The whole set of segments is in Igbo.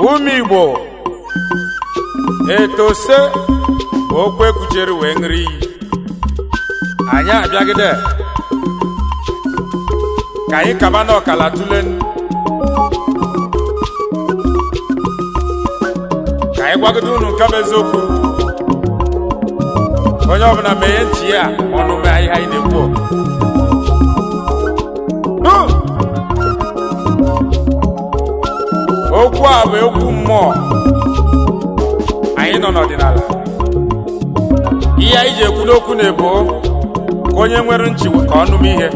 Ụmụ Igbo etose okwu ekwuchere wee ṅụrụ iyi. Anyị abịagide ka anyị kaba n'ọkala tụle, ka anyị gwagide unu nke bụ eziokwu. Onye ọbụla meghe ntị ya ma ọnụ mee ihe anyị na-ekwu. Okwu a bụ okwu mmụọ. Anyị nọ n'ọdịnala. Ihe anyị ji ekwu n'okwu na-ebo ka onye nwere nchi ka ọ nụm ihe,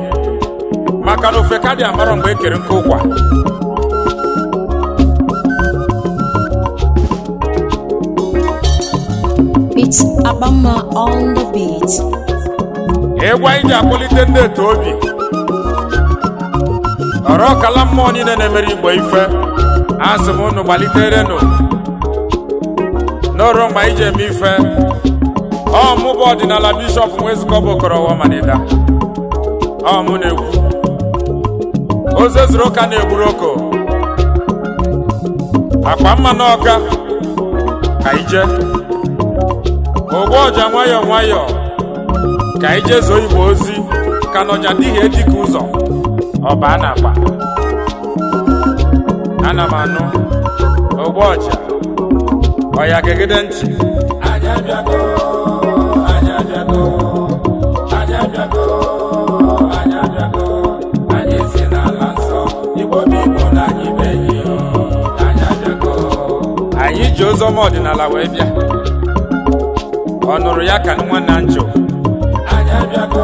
maka na ofe ka dị amarọ mgbe e kere nke ụkwa. It's Abama on the beat. Egwu anyị ji akpọlite ndị eto obi ọrụ ọkala mmụọ niile na-emere Igbo ife. Asị m unu gbaliterenụ n'ọrụ mgbe anyị ji eme ife. Ọ mụ bụ ọdịnala bishọp Nwezikọbụ Okorowo Manida. Ọ mụ na-ekwu oze zuru ụka na-egburu oko akpa mma n'ọka ka ije ogbu ọja nwayọọ nwayọọ ka anyị jezuo Igbo ozi ka n'ọja dịghị dịka ụzọ ọba na akpa. Ana m anụ ogbu ọja ọya gegide ntị. Anyị abịago, anyị abịago, anyị abịago, anyị abịago, anyị si n'ala nsọ. Igbo bụ Igbo na anyị bụ enyi. Anyị abịago. Anyị ji oziọma ọdịnala wee bịa. Ọ nụrụ ya ka nwa na njụ. Anyị abịago,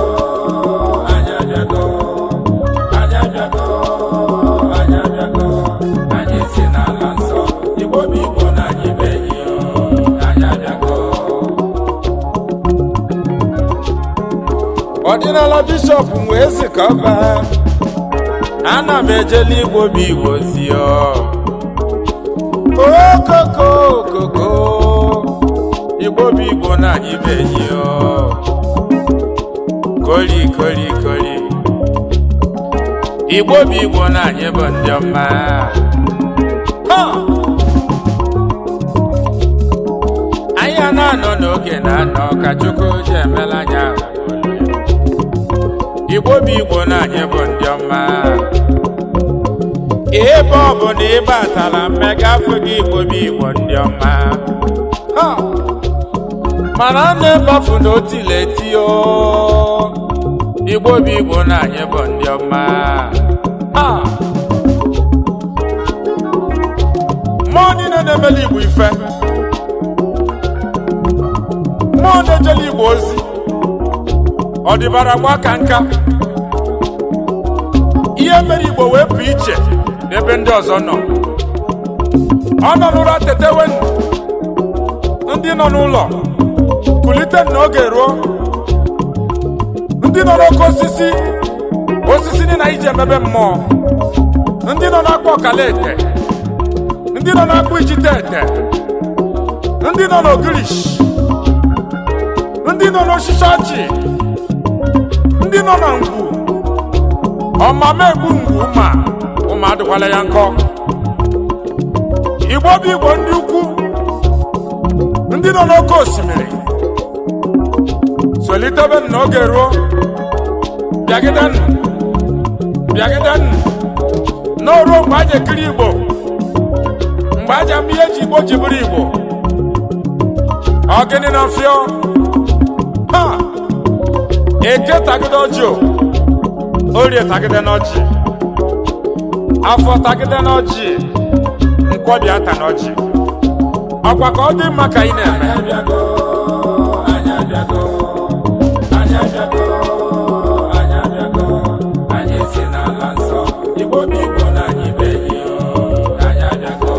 anyị abịago, anyị abịago, anyị abịago, anyị si n'ala nsọ. Igbo bụ Igbo na anyị bụ enyi. Anyị abịago. Ọdịnala bishọp wee sị ka ọ baa. Ana m ejele Igbo bụ Igbo zi okoko okoko. Igbo bụ Igbo na anyị bụ enyi. Koli koli koli. Igbo bụ Igbo na anyị bụ ndị ọma. Ha! Anyị a na-anọ n'oge na-anọ ka Chukwu ji emela anyị ahụ. Igbo bụ Igbo na anyị bụ ndị ọma. Ebe ọ bụ na ebe atala mmega afọ gị, Igbo bụ Igbo ndị ọma. Ha! Mana a na-ebafu n'otile tio. Igbo bụ Igbo na anyị bụ ndị ọma. Ha! Mmụọ niile na-emeli Igbo ife, mmụọ na-ejeli Igbo ozi, ọdịbara gba ka nka. Ihe mere Igbo wee pụ iche n'ebe ndị ọzọ nọ. Ọ nọ n'ụra tetewenụ. Ndị nọ n'ụlọ kulite n'oge ruo. Ndị nọ n'oke osisi osisi niile anyị ji emebe mmụọ, ndị nọ n'akpa ọkala ete, ndị nọ n'akpa ijite ete, ndị nọ n'ogirish, ndị nọ n'osisi ọjị, ndị nọ na ngwu ọmama egbu ngwu ma ụmụ adịkwala ya nkọ. Igbo bụ Igbo ndị ukwu, ndị nọ n'oke osimiri solitebe n'oge ruo. Bịagidenụ, bịagidenụ n'oruo mgbe a ji ekiri Igbo, mgbe aja ama ihe eji Igbo ji bụrụ Igbo. Ọ gịnị na mfịọ ha? Eke tagide ọjị, orie tagide n'ọjị, afọ tagide n'ọjị, nkwọbi ata n'ọjị. Ọkwa ka ọ dị mma ka anyị na-eme. Anyị abịago, anyị abịago, anyị abịago, anyị si n'ala nsọ. Igbo bụ Igbo na anyị bụ enyi. Anyị abịago.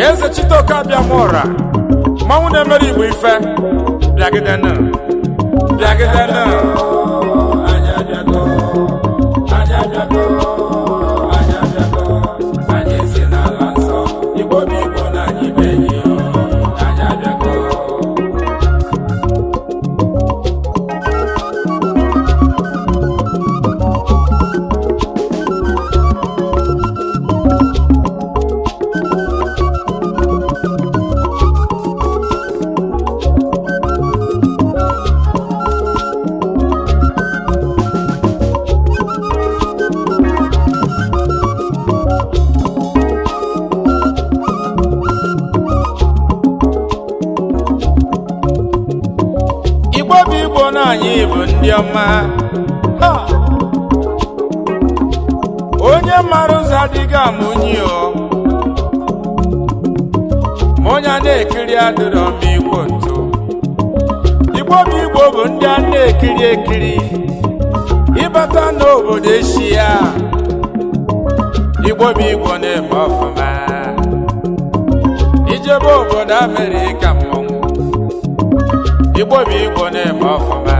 Eze Chitoke abịamụra mmanwụ na-emere Igbo ife. Bịagidenụ, bịagidenụ. Anyị abịago, anyị abịago, anyị abịago, anyị si n'ala nsọ. Igbo bụ Igbo na anyị bụ enyi. Anyị abịago. anyị bụ ndị ọma. Ha! Onye mara ụzọ adịghị amụnyi o, ma onye a na-ekiri adịrọ m igbo ntu. Igbo bụ Igbo bụ ndị a na-ekiri ekiri. Ịbata n'obodo Eshia, Igbo bụ Igbo na-eme ọfụma. Ijebe obodo Amerịka, mmọnwụ Igbo bụ Igbo na-eme ọfụma.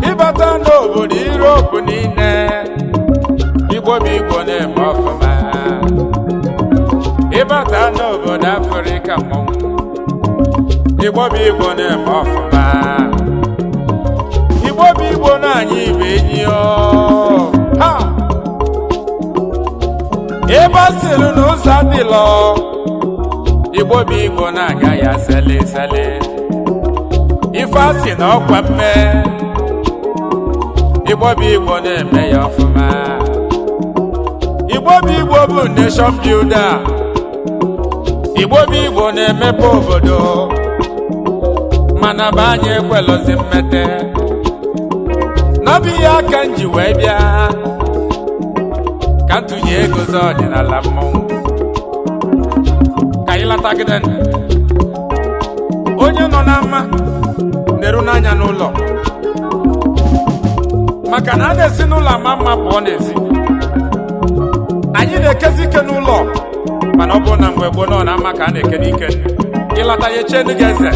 Ịbata n'obodo Europe niile, Igbo bụ Igbo na-eme ọfụma. Ịbata n'obodo Afrịka, mmọnwụ Igbo bụ Igbo na-eme ọfụma. Igbo bụ Igbo na anyị bụ enyi o. Ha! Ebe a sịrị na ụzọ adịlọ, Igbo bụ Igbo na-aga ya sele sele. Ife a sị na ọkwa mme, Igbo bụ Igbo na-eme ya ọfụma. Igbo bụ Igbo bụ nation builder. Igbo bụ Igbo na-emepe obodo, mana be anyị ekwelọzi mmete n'ọbụ ihe aka m ji wee bịa ka ntụnye ego zọ ọdịnala mmọnwụ ka anyị latagide. Onye nọ n'ama na-eru n'anya n'ụlọ, maka na a na-esi n'ụlọ ama mma pụọ n'ezi. Anyị na-ekezi ike n'ụlọ, mana ọ bụrụ na mgbe gboo nọ na ama ka a na-eke n'ike, ịlata ya echee gị eze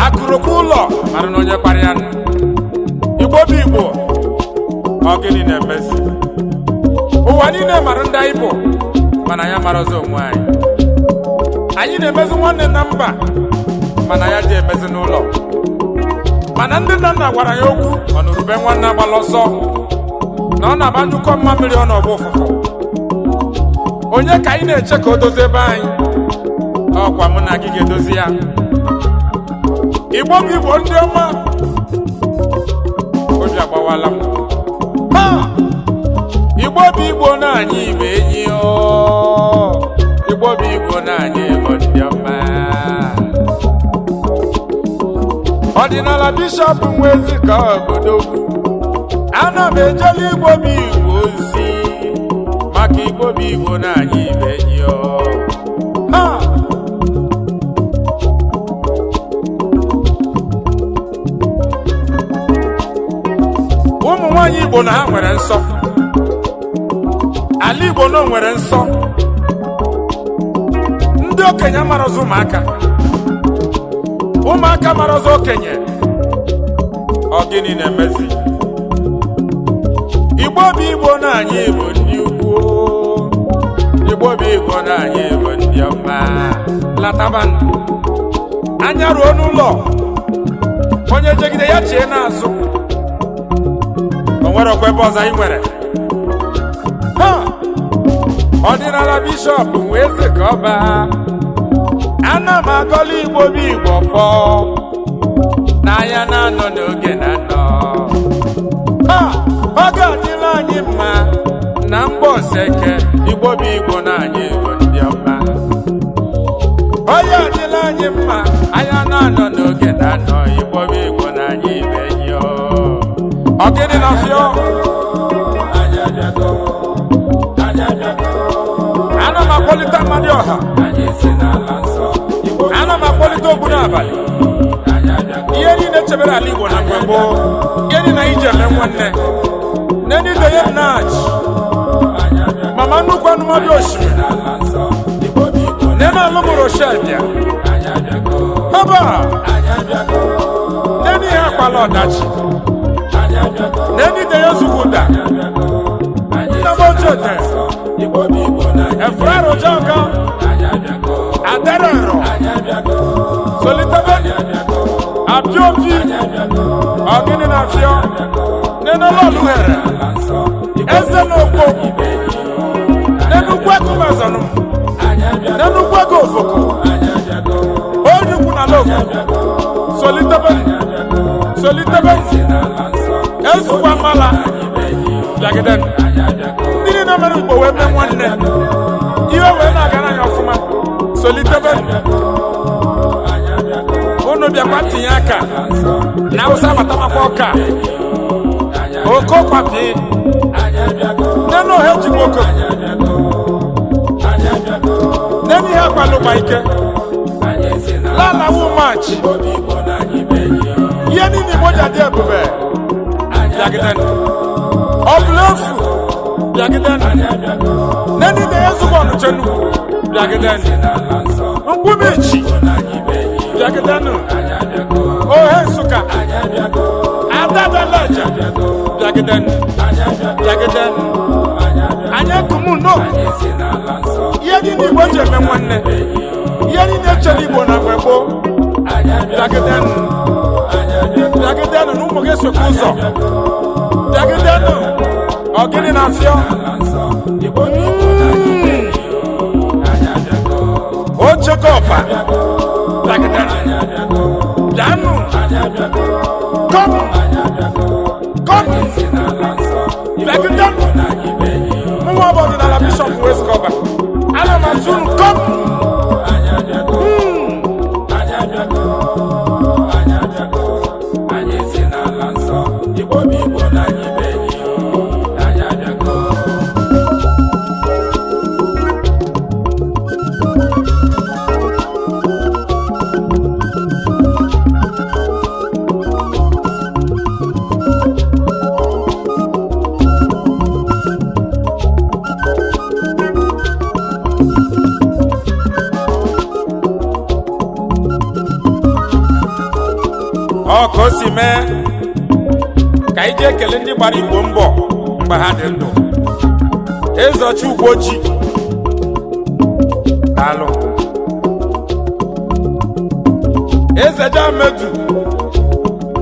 akụrụkwa ụlọ mara na onye kpara ya nụ. Igbo bụ Igbo, ọ gịnị na-emezi? Ụwa niile mara ndị anyị bụ, mana ya mara ọzọ onwe anyị. Anyị na-emezi nwanne na mba, mana ya dị emezi n'ụlọ. Mana ndị nna nna gwara ya okwu ọnụrube nwanne agbala ọsọ na ọ na-agba nnukwu mmamịrị, ọ n'ọgba ụfụfụ. Onye ka anyị na-eche ka o dozie ebe anyị? Ọkwa mụ na gị ga-edozi ya. Igbo bụ Igbo, ndị ọma, obi agbawala m. Ha! Igbo bụ Igbo na anyị bụ enyi o. Igbo bụ Igbo na anyị bụ ndị ọma. Ọdịnala bishọp nwezi ka obodo ana m ejela Igbo bụ Igbo ozi, maka Igbo bụ Igbo na anyị bụ enyi o. Ha! Ụmụ nwanyị Igbo na ha nwere nsọ. Ala Igbo na o nwere nsọ. Ndị okenye amarọzi ụmụaka, ụmụaka marọzi okenye. Ọ gịnị na-emezi? Igbo bụ Igbo na anyị bụ ndị ukwu. Igbo bụ Igbo na anyị bụ ndị ọma. Latabanụ anya ruo n'ụlọ. Onye jegide ya chee n'azụ, o nwere ọkwa ebe ọzọ anyị nwere. Ha! Ọdịnala bishọp wee sị ka ọ baa. Ana m agọla Igbo bụ Igbo fọ n'anya na-anọ n'oge na-anọ. Ha! Ọ ga-adịla anyị mma na mgba oseke. Igbo bụ Igbo na anyị bụ ndị ọma. Onye adịla anyị mma anya na-anọ n'oge na-anọ. Igbo bụ Igbo na anyị bụ enyi o. Ọ gịnị na fịọ? Anyị abịago, anyị abịago. Ana m akpọlite Amadioha. Anyị si n'ala nsọ Igbo. Ana m akpọlite ogbu n'abalị. Anyị abịago. Ihe niile chebere ala Igbo na mgbe gboo, ihe niile anyị ji eme nwanne nenideye nach. Anyị abịago. Mama nnukwu anụmanụ osimiri. N'ala nsọ Igbo bụ Igbo. Nene alụmụrụ shebịa. Anyị abịago. Haba. Anyị abịago. Nene ihe akwala ọdachi. Anyị abịago. Nenideye zukwuda. Anyị abịago. Anyị Nna m si ochie. n'ala nsọ Igbo bụ Igbo na anyị Efrero jọga. Anyị abịago. Aderero. Anyị abịago. Solitebe. Anyị abịago. Apiopi. Anyị abịago. Ọgịnị na afịọ? Nene lọlụ here. Ala nsọ Igbo. Eze n'okpo. Nenukwu ego mazanụ. Anyị abịago. Nenukwu ego ofoko. Anyị abịago. Orikwu na loko. Solitebe, solitebe. Si n'ala nsọ. Ezukwa mmala bịagide. Anyị abịago. Ndị niile mere Igbo wee mee nwanne, ihe wee na-agara anyị ọfụma, solitebe. Anyị abịago. Unu bịa. Bịakwa tinye aka na Awụsa batamakwa ọka okokpapi nenu ohe ji nwoke nenu ihe agbalụgba ike lalawu machi ihe niile Igbo ji adị ebube. Bịagidenụ, ọ bụla efu. Bịagidenụ nenu na ezugbo ọnụchenu. Bịagidenụ nkwumichi. Bịagidenụ ohe Nsụka adadalaja. Bịagidenụ, bịagidenụ, anyị ekumuno ihe niile Igbo ji eme nwanne, ihe niile echere Igbo na mgbe gboo. Bịagidenụ, bịagidenụ na ụmụ gị sokwa ụzọ. Bịagidenụ, ọ gịnị na-afịọ ochekọpa? Bịagidenụ, bịanụ, kọm kọm, bịagidenụ. Mụnwa bụ ọdịnala bishọp Weskọba, ana m asụ unu kọm. Anyị si n'ala nsọ, Igbo bụ Igbo na anyị bụ enyi. Anyị abịago. Ọ ka o si mee ka anyị jee ekele ndị gbara Igbo mbọ mgbe ha dị ndụ. Ezochi Ugwoji, daalụ. Eze Jamedu,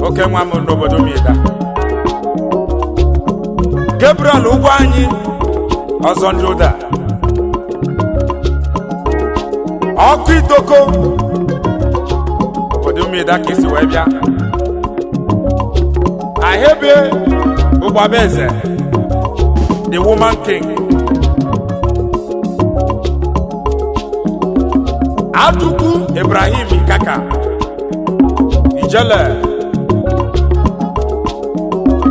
oke nwa m n'obodo Mida. Gabriel ụgwọ anyị ọzọ, ndị ụda ọkụ idoko obodo Mida ka isi wee bịa. Ahebe Ụgbabeze, the woman king. Atukwu Ibrahim Ikaka Ijele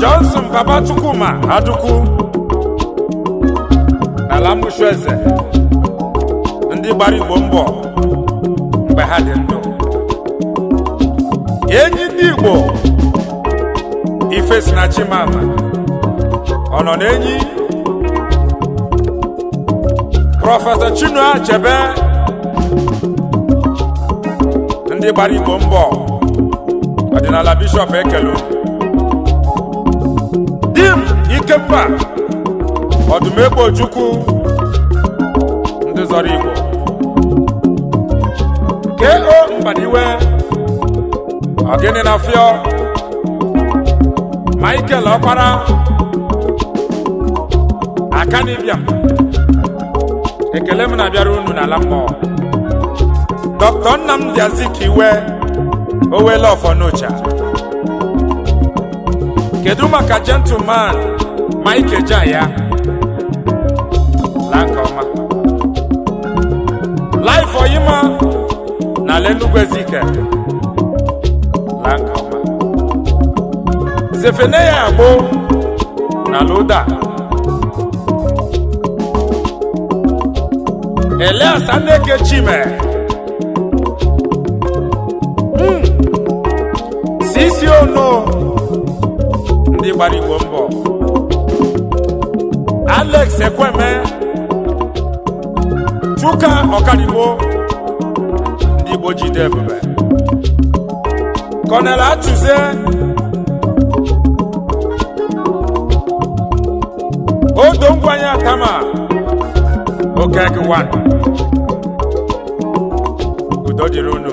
Johnson, Baba Chukwuma Adukwu n'ala Mmushu eze, ndị gbara Igbo mbọ mgbe ha dị ndụ. Enyi ndị Igbo, Ife si na Chimama ọ nọ n'enyi. Prọfesọ Chinua Achebe, ndị gbara Igbo mbọ. Ọdịnala bishọp ekelu dim Ikemba Ọdụmegbo Ojukwu, ndị zọrọ Igbo. Ko Mbadiwe, ọgịnị na fịọ. Michael Ọkpara Akanibịam, ekele m na-abịara unu n'ala mmụọ. Dr. Nnamdi Azikiwe, Owele Ọfọnụcha. Kedu maka gentleman Mike Ejaya la nke ọma? Life Oyima na Enugu Ezike la nke ọma. Zefeneya Agbo na Luda. Elias Aneke Chime, Sisi Ono, ndị gbara Igbo mbọ. Alex Ekweme, Chuka Ọkadigbo, ndị Igbo jide ebube. Kọnel Achụze Odo, ngwanye Atama Okeke 1, udo dịrị unu.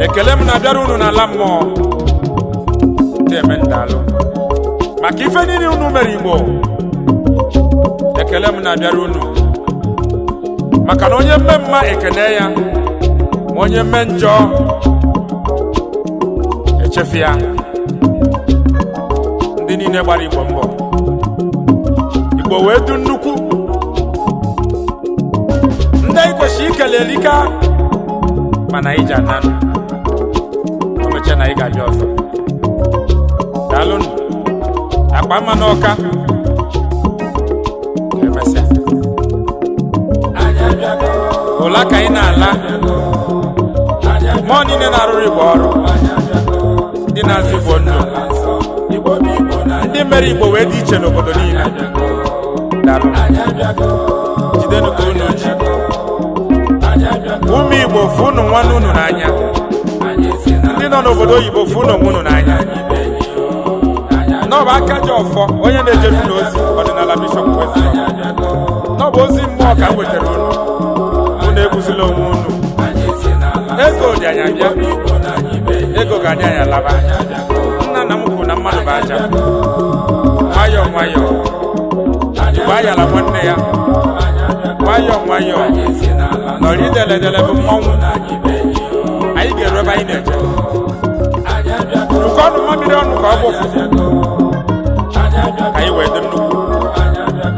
Ekele m na-abịara unu n'ala mmụọ dị eme ndalụ maka ife niile unu mere Igbo. Ekele m na-abịara unu maka na onye mme mma, ekene ya, ma onye mme njọ, echefu ya. Ndị niile gbara Igbo mbọ, Igbo wee du nnukwu ndị anyị kwesịrị ikele elika. Mana anyị ji ananụ o mechaa na anyị ga-abịa ọzọ. Daalụnụ. Akpa mma n'Ọka. Ka emesịa. Ụla ka anyị na-ala. Mmụọ niile na-arụrụ Igbo ọrụ, ndị na-azụ Igbo ndụ, ndị mere Igbo wee dị iche n'obodo niile, daalụ. Jidenụ ka unu ji. Ụmụ Igbo, fụ unu nwanne unu n'anya. Ndị nọ n'obodo oyibo, fụ unu onwe unu n'anya. N'ọbụ aka ji ọfọ, onye na-ejere unu ozi, ọdịnala Bishọp Weziọ. N'ọbụ ozi mmụọ ka m wetara unu. Unu egbuzila onwe unu. Ego dị anya bịa, ego ga-adị anya laba. Nna nna m kwuru na mmadụ bụ aja. Nwayọọ nwayọọ, Igbo ayala nwanne ya. Nwayọọ nwayọọ, nọrọ ideledele bụ mmọnwụ. Anyị ga-eru ebe anyị na-eje. Rukọ ọnụ, mmamiri ọnụ, ka ọ bụ ụfụfụ ka anyị wee dị nnukwu.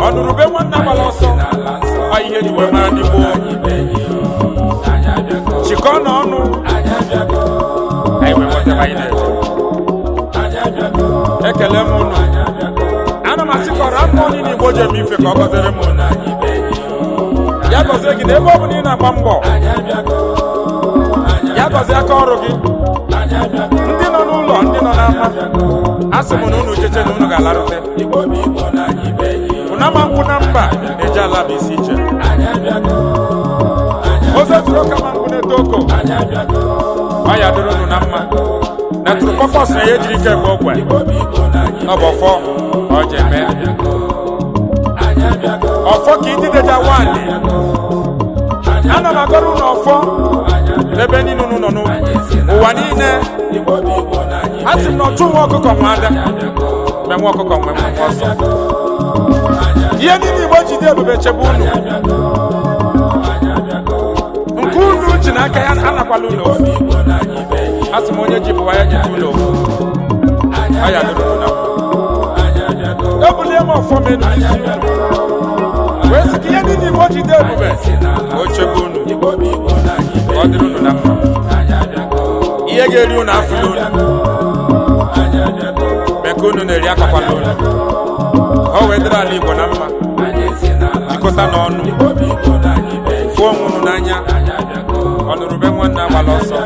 Ọnụrụbe nwanne agbala ọsọ. Ọ ihe ji wee mara ndị gboo. Chịkọọ na ọnụ, anyị wee nweta ebe anyị na-eje. Ekele m unu. Ana m asị kọrọ mmụọ niile Igbo ji eme ife ka ọ gọziere m unu. Ya gọzie gị n'ebe ọ bụla ị na-agba mbọ. Ya gọzie aka ọrụ gị. Ndị nọ n'ụlọ, ndị nọ n'ama, a sị m na unu jeche na unu ga-alarute. Unu ama nkwụ na mba na-eje ala bụ isi iche. Oze tụrụ ụka ma nkwụ na-eto oko. Ọ ya dịrị unu na mma na tụrụkpọkọs na ya ejiri ike egbe ogwe. Ọ bụ ọfọ ka ọ ji eme. Ọfọ ka idideja nwaanyị. Ana m agọrọ unu ọfọ n'ebe niile unu nọ n'ụwa niile. A sị m na ọchụ nwa ọkụkọ nwa ada mgbe nwa ọkụkọ nwe nwe ọsọ. Ihe niile Igbo jide ebube chebe unu. Nke unu ji n'aka ya anakwala unu ofu. A sị m onye ji bụwa ya ji unu ofu. Ọ ya dịrị unu na mma. Ebulie m ọfọ m elu n'isi unu wee sị ka ihe niile Igbo jide ebube ka o chebe unu, ka ọ dịrị unu na mma. Ihe ga-eri unu afụla unu. Mee ka unu na-eri akọkwala unu, ka ọ wee dịrị ala Igbo na mma. Jikọta n'ọnụ, fụọ onwe unu n'anya. Ọnụrụbe nwanne agbala ọsọ.